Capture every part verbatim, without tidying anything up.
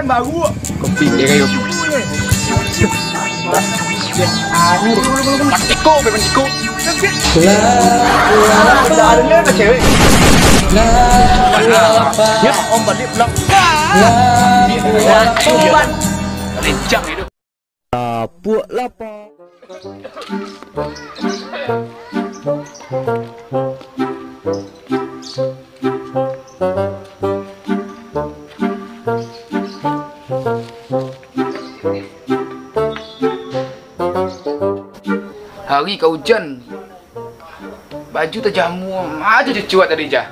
Baru. Kopi dia kayu. Mantiko, memang mantiko. Lah, lah, lah, cewek. Lah, lah, lah. Ya, om balik pulang. Lah, lah, lah. Lencang itu. Lapuak lapar. Hari ka ujan. Baju tajamua, ma cucuak tadi, Jah?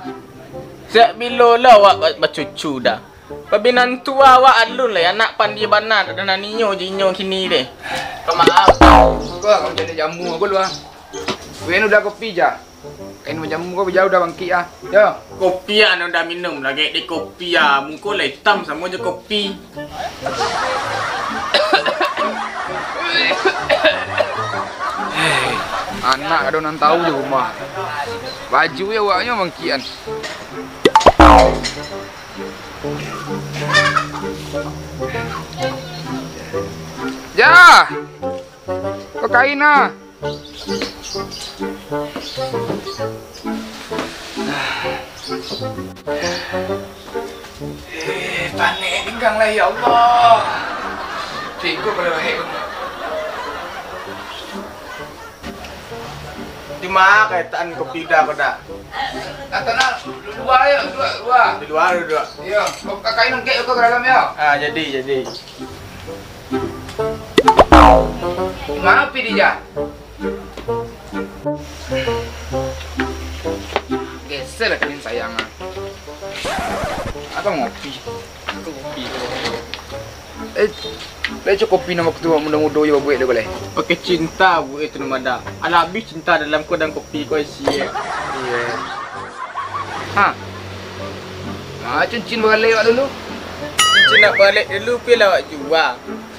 Sajak bilo lah awak ba-, bacucu dah? Babinantu awak alun lai, anak pandai bana, dak ado nan nio jo inyo kini deh. Kau maaf. Kau kamu jadi jamu aku lu ah. Weh, ni udah kopi, Jah. Kain majamu kau bajauh dah bangkik ah. Yo. Kopi ah, nan udah minum lagi di kopi ah. Muko lah itam samo jo kopi. Anak ado nan tahu di rumah. Baju yo awaknyo mangkian. Jah. Kau kain ah. Eh, panek pinggang lah, ya Allah. Tigo kalau hek. Di ma kataan kopi dah ko dah? Kata nak, luar yo, luar, luar. Di luar duduk. Iyo, kau kain angkek kau ke dalam yo. Ah, jadi, jadi. Maaf, Pidija. Geser lah kini sayang ah. Apa ngopi? Aku ngopi. Eh, lai cukup kopi nama ketua mudo-mudo je babuek dek boleh. Pakai cinta buek itu nama dah. Alah habis cinta dalam ko dan kopi ko isi. Iya. Ha. Ah, cincin baralek awak dulu. Cincin nak baralek dulu, pi lah awak jua.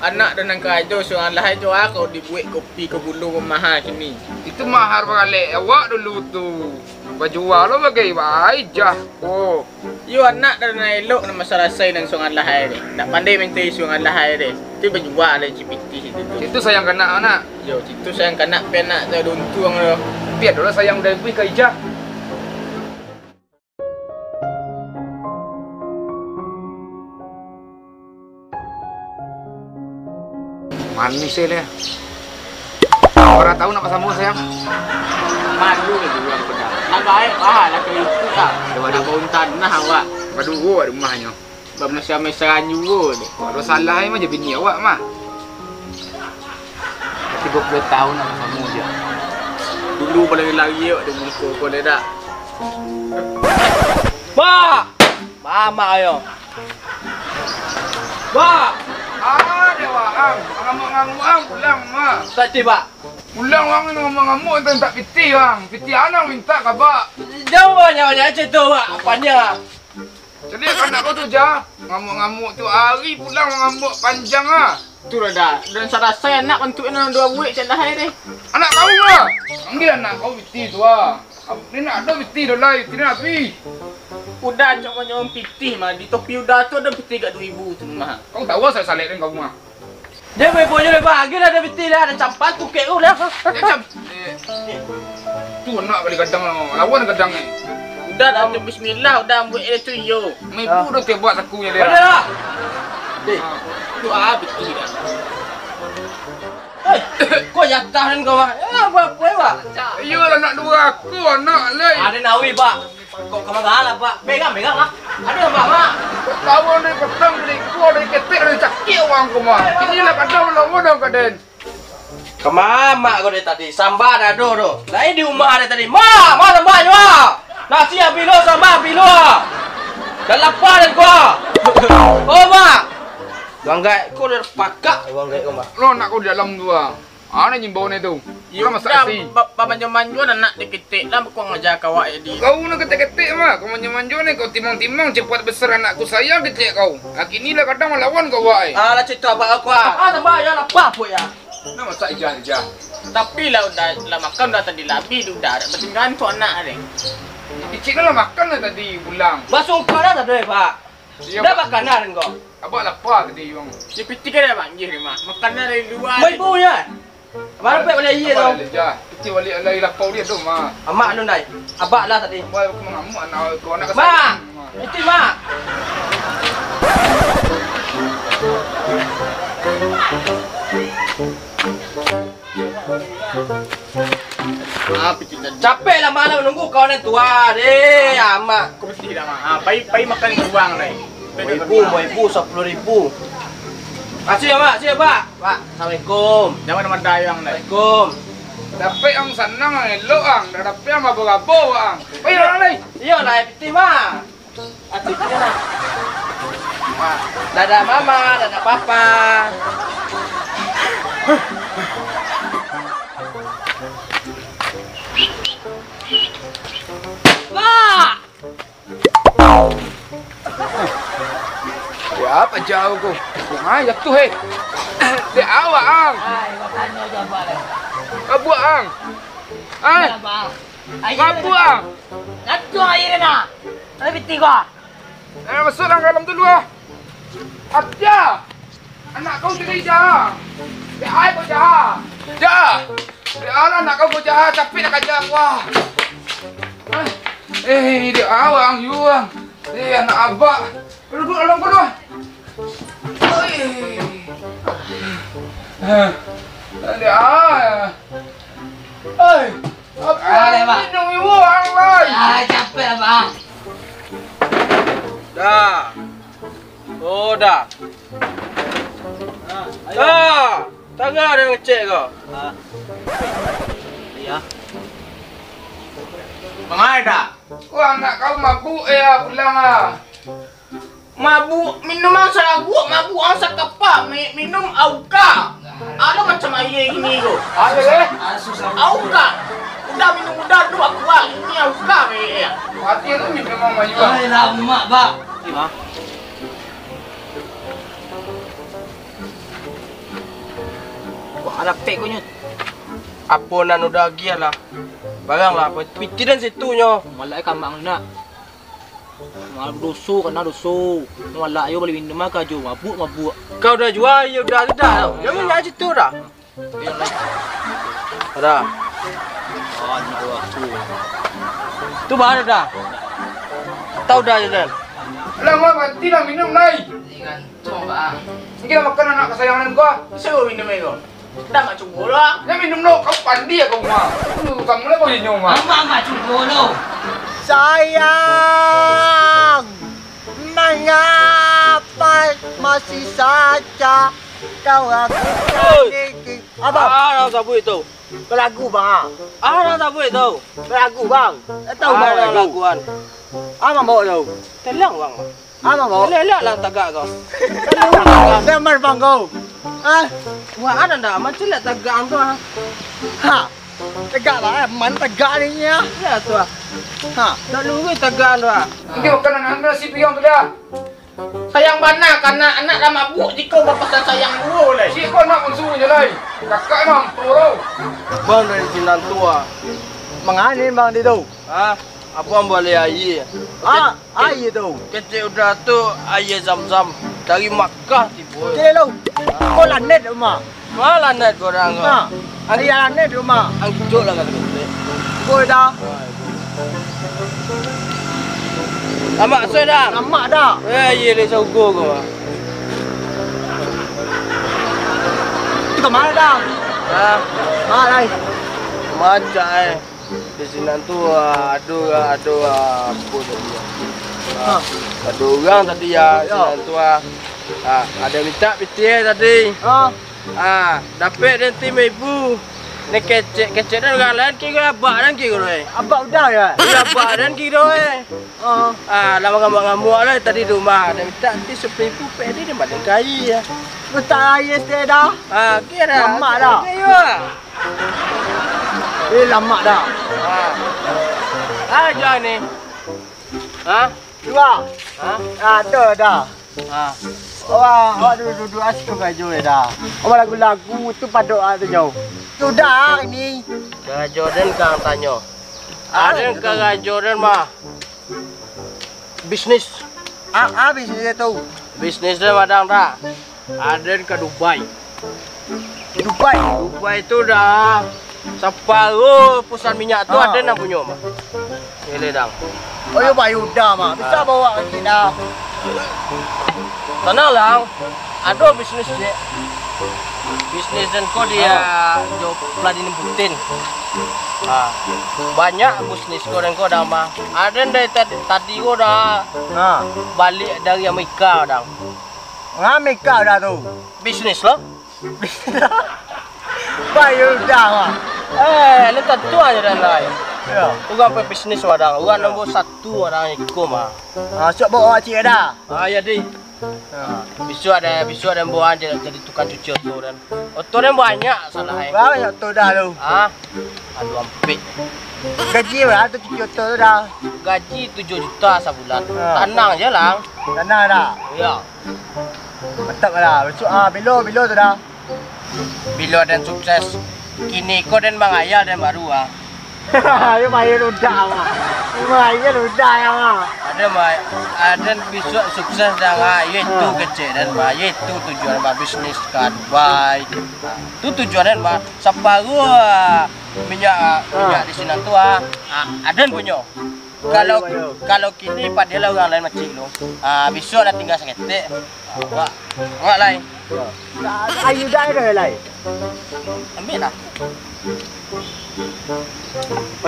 Anak dan nan karajo surang lahai jua, kalau dibuek kopi ko gulu mahal kini. Itu mahal baralek awak dulu tu. Bajua lo bagai baijah. Oh. Yo anak dan nan elok nan masalasai nan surang lahai deh. Nak pandai mintai surang lahai deh. Tu bajua lah cipiti situ tu. Itu sayang kanak anak. Yo, situ sayang kanak pi anak tu ada untuang lo. Pi adolah sayang dari buih ka ijah. Manis se ni. Bara taun nak basamo, sayang? Malu lah dulu ang pedang. Nak baik, ah, lah kaya itu, ah. Aduh, aduh. Nak baun tanah awak. Baduo di rumahnyo. Bamesra-mesraan juo deh. Kalau salah, eh, mah je bini awak, mah. Tigo puluah taun nak basamo je. Dulu balari-lari awak di muko ko, deh, dak? Ba! Mamak ayo. Ba! Ah, dewa ang, ngamuk-ngamuk ang pulang, Mak. Tadi, Pak. Pulang wang ngamuk-ngamuk, mintak pitih wang. Pitih anang mintak ka Bak. Jauh banyak-banyak cerita, Bak. Apanyo? Jadi kanak kau tu, Jah. Ngamuk-ngamuk tu hari pulang ngamuk panjang ah. Tu lah dah. Dan sarasai anak bantuak nan duo buek cak lahai deh. Anak kau lah. Panggil anak kau pitih tu ah. Ni nak ado pitih dah lah, pitih nak habis. Udah cok manyuruh pitih mah, di topi Uda tu ado pitih gak duo ribu tu mah. Kau tahu asal salek dengan kau mah. Dia main boyo lebar, lagi lah ada pitih dah, ada campan tukek tu dah. Dia cam. Eh, tu nak kali kadang lawan kadang ni. Udah dah tu bismillah, udah ambil dia tu yo. Maipu dah tembak sakunyo dia. Ada lah. Eh, tu ah pitih dah. Eh, kau jatah dan kau ah. Ya, apa-apa ya, Pak? Iyolah, nak dua aku anak lai. Ada nawi, Pak. Kok ka mano lah, Pak? Pegang, pegang lah. Ada, Pak, Pak. Kau tahu ni petang ni, kau dari ketek dari cakik orang kau mah. Inilah kadang lawan dong kaden. Ka mano mak kau dari tadi? Samba dah ado tu. Lain di rumah dari tadi. Mak, ma samba nyo, Mak? Nasi habis lo, samba habis lo. Dah lapar dan kau. Oh, Mak. Banggai kau dah pakak, banggai kau, Mak. Lo nak kau di dalam tu ah. Ah, nak nyimbau ni tu. Yo, urang masak dah, nasi. Ba-, ba-, manjo-manjo anak diketek lah, bakuang aja ka awak jadi. Kau nak ketek-ketek mah, kau manjo-manjo ni, kau timang-timang, cepat besar anak ku sayang ketek kau. Ah, kini lah kadang malawan kau awak, eh. Ah, lah cerita abak aku ah. Ah, tambah ya, lapar pun ya. Nak masak ijah-ijah. Tapi lah udah, lah makan udah tadi lah habis, udah ada ketinggalan tu anak ni. Kecil lah makan lah tadi pulang. Basuh kau lah tadi, Pak. Iyo, Dah Pak. Makanan ko. Abak lapa tadi, Bang. Di piti kan ado banjir, Mak. Makanan dari lua. Mai punyo. Baru pek bali aia tu. Abak dah lejah. Piti bali lai lapau dia tu, Mak. Amak lu nai. Abak lah tadi. Abak aku mangamuk anak kau nak Mak. Itu, Mak. Ah, piti tadi. Capek lah malam nunggu kawan nan tua deh, Amak. Aku piti dah, Mak. Ah, pai, pai makan uang lai. Lima ribu, lima ribu, sapuluah ribu. Makasih ya, Mak. Makasih ya, Pak. Pak, assalamualaikum. Jangan nama dayang lai. Assalamualaikum. Dapek ang sanang, ang elok ang. Dah dapek ang mabo-mabo ang. Pai urang lai. Iyo lah, piti, Mak. Aduh, iya. Dadah mama, dadah papa. Mak! Ya, apa jauh ko? Bunga ya tu, hei. Dek awak, ang. Ai, batanyo jo abak lai. Abuak, ang. Ai. Abuak. Aia. Abuak, ang. Lacuang aia den, ah. Ada piti ko, ah. Eh, masuaklah ka dalam dulu, ah. Atia! Anak kau jadi jaha. Dek ai kau jaha. Jaha. Dek ai lah anak kau, kau jaha, capek nak kaja aku, ah. Eh, dek awak ang yuang. Eh, anak abak. Duduk dalam dulu, ah. Oi. Eh, dek ai. Oi. Apa minum ibu ang lai? Ah, capek, Bang. Dah. Oh, dah. Ah, ayo. Dah. Tangah dah ngecek ko. Ah. Iya. Mangai dah. Wah, anak kau mabuk, eh, pulang ah. Mabuk, minum ang saraguak, mabuk ang sakapa, mi-, minum auka. Ado macam aia gini ko. Aia, eh? Auka. Udah minum udah tu, aku ah. Ini auka, eh. Mati tu minum ang mayu. Ai, lamak, Bak. Hah? Wah, ada pek ko nyo. Apo nan udah agiah lah. Barang lah, piti den situ nyo. Malak kamak nak. Malam doso, kana doso. Malak ayo bali minum mah kajo, mabuk, mabuk. Kau dah jual, ya udah, udah. Jangan nak situ dah. Ada. Oh, anak aku. Tu baru dah. Tahu dah, Jan. Lah, mau berhenti lah minum, Nay. Ingat tu, Bang. Ini lah makan anak kesayangan gua. Suruh minum air kau. Dah mak cunggu lah. Dah minum dulu, kau pandi ya kau, Mak. Lu, kamu lah kau nyenyum, Mak. Amak, amak cunggu dulu. Sayang, mengapa masih saja kau ragukan diri? Apa? Ah, nak sabuik tu. Balagu, Bang. Ah, nak sabuik tu. Balagu, Bang. Eh, tahu, ah, Bang, nak lagu. Laguan. Ah, Bang, bawa tu. Telang, Bang. Apo, Bang? Elok-elok lah tagak ko. Zaman, Bang, ko. Ah. Wah, ada ndak? Macam lah tagak tu, ah. Ha. Tagak lah, eh. Mana tagak ni, ya? Ya, tu, ah. Ha. Tak lurus tagak tu, ah. Ini bukan anak-anak si Piang tu dah. Sayang bana, karena anak lah mabuk, jiko bapasan sayang duo lai. Si ko nak musuh je lai. Kakak nak ampun tau. Bang dari Sinan tu, ah. Mangani, Bang, di tu? Ha? Abang bali aia. Ah, aia tu. Kecek udah tu aia Zam-Zam dari Makkah tibo. Kecek lu. Kau lanet rumah. Wah, lanet korang kau. Ha. Aia lanet rumah. Angcuc lah kata kecek. Kau dah. Lamak suai dah. Lamak dah. Eh, iya le saugo kau. Tu ka ma dah? Ha? Ma lai? Macak eh. Di sinan tu, ah, ado, ado, ah, apo tadi, ah. Ah, ado urang tadi, ah, di sinan tu, ah. Ah, ado mintak pitih tadi. Ah. Ah, dapek den limo ribu. Ni kecek, kecek den urang lain kiro abak den kiro, eh. Abak udah, ya? Iya, abak den kiro, eh. Ah. Ah, lah mangamuak-ngamuak lah tadi di rumah. Ado mintak ti sapuluah ribu, pek di den baliak ka aia, ya. Mintak aia sete dah. Ah, kiro. Lamak dah. Kiro. Eh, lamak dah. Ha. Ah, jual ni. Ha? Jual. Ha? Ado dah. Ha. Wah, awak duduak-duduak asyik karajo dah. Awak lagu-lagu tu padok ah tu jauh. Sudah ini. Karajo den kang tanyo. Ah, aden karajo den mah. Bisnis. Ah, ah, bisnis tu. Bisnis den, Madang, dah. Aden ka Dubai. Dubai. Dubai tu dah saparuah perusahaan minyak tu Ah. aden nan punyo mah. Iyo, Dang. Oh, yo, bayu dah mah. Bisa Ah. bawa ka siko dah. Tanang, Lang. Ado bisnis, cek. Bisnis den ko di, Ah. ah, jo Vladimir Putin. Ah. Banyak bisnis ko den ko dah mah. Aden dari tadi, tadi ko dah Ah. baliak dari Amerika, Dang. Nga Amerika dah tu. Bisnis lo. Bayu dah mah. Eh, lu tantu aja dan lain. Yo. Urang pebisnis, Madang. Urang Yo. nombor satu, Madang, iko mah. Ah, sok bawa awak cik dah. Ah, ya, di. Ah. Bisuak ado, bisuak ado buah je jadi tukang cuci oto dan. Oto dan banyak salah, eh. Banyak oto dah lu. Ah. Aduh, ampik. Gaji bara tu cuci oto tu dah? Gaji tujuah juta sabulan. Ah. Tanang je, Lang. Tanang dah. Yo. Mantap lah. Besok, ah, bilo, bilo tu dah. Bilo den sukses. Kini ko den mangayal den baru, ah. Yo, bayar udah, mah. Bayar udah ya, mah. Aden, mah. Aden bisuak sukses dah, ah. Yo itu Ah. kecek den, mah. Yo itu tujuan, mah. Bisnis ka Dubai. Tu tujuan den, mah. Saparuah minyak, ah, Ah. minyak di sinan tu, ah. Ah, aden punyo. Kalau, Bayu, bayu. kalau kini padiahlah urang lain macik lu. Ah, bisuak dah tingga saketek. Ah, awak, awak lai. Ayu dah ado lai. Ambiak lah.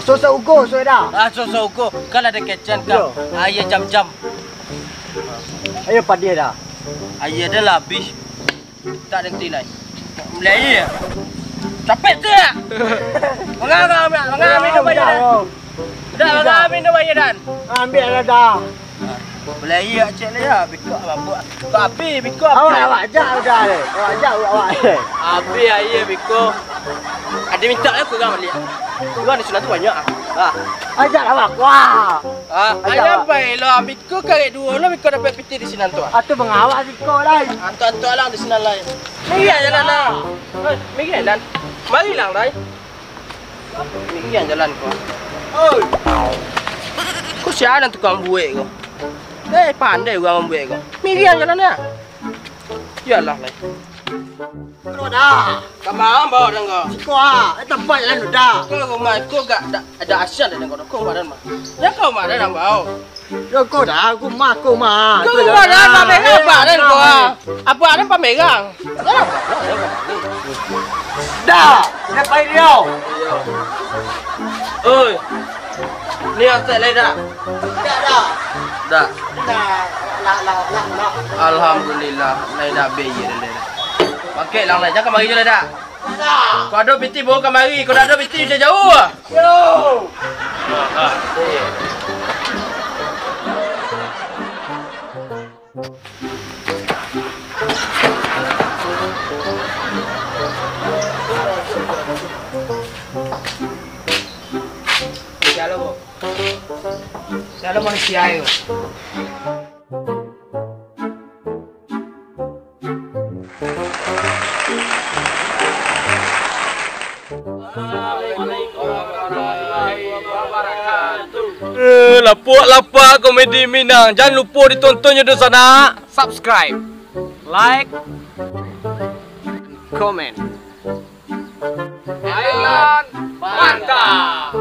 Soso ugo, soso dah. Ah, soso ugo. Kan ado kecek kan. Yo. Aia jam-jam. Ayo padiah dah. Aia dah lah abih. Tak nanti lai. Mulai. Capek tu ya. Mangga, mangga, mangga, mangga, minum banyak dah. Dah, mangga, minum banyak dah. Ambiak lah dah. Mulai ya, cek lah ya. Biko mabuk. Kau api, biko api. Awak, awak ajak udah le. Awak ajak awak, awak le. Api aia biko. Ado mintak lah kurang baliak. Kurang di sinan tu banyak ah. Ah. Ajak lah, Bang. Wah. Ah, Ajak, aia Bang. Baiklah, biko karek duo lah biko dapek pitih di sinan tu ah. Atu mangawak siko lai. Antu-antu alang di sinan lai. Miriang jalan lah. Hei, miriang jalan. Mari lang lai. Miriang jalan ko. Oi. Ko sia nan tukang buek ko? Eh, pandai urang mambuek ko. Miriang jalan ah. Iyolah lai. Ko dah. Ka ma baok den ko? Siko ah, eh, tampek lah dah. Ko rumah ko gak dak ado asian den ko. Ko rumah den mah. Yo ko rumah den nan baok. Yo ko dah, ko rumah, ko rumah. Ko rumah den pamerang, apa den ko ah? Apa den pamerang? Dah, dah pai dio. Oi. Ni atek lai dak? Dak, dak. Dak. Dah, lah, lah, lah, lah. Alhamdulillah, lai dak be ye lai dak. Bangkek lang lai, jan kamari juo lai dak. Dak. Kok ado pitih baok kamari, kok dak ado pitih jauah-jauah. Yo. Sialah, Bo. Sialah manusia itu. Eh, lapak-lapak komedi Minang. Jan lupo ditongtonnyo doh sanak. Subscribe, like, comment. Mantap.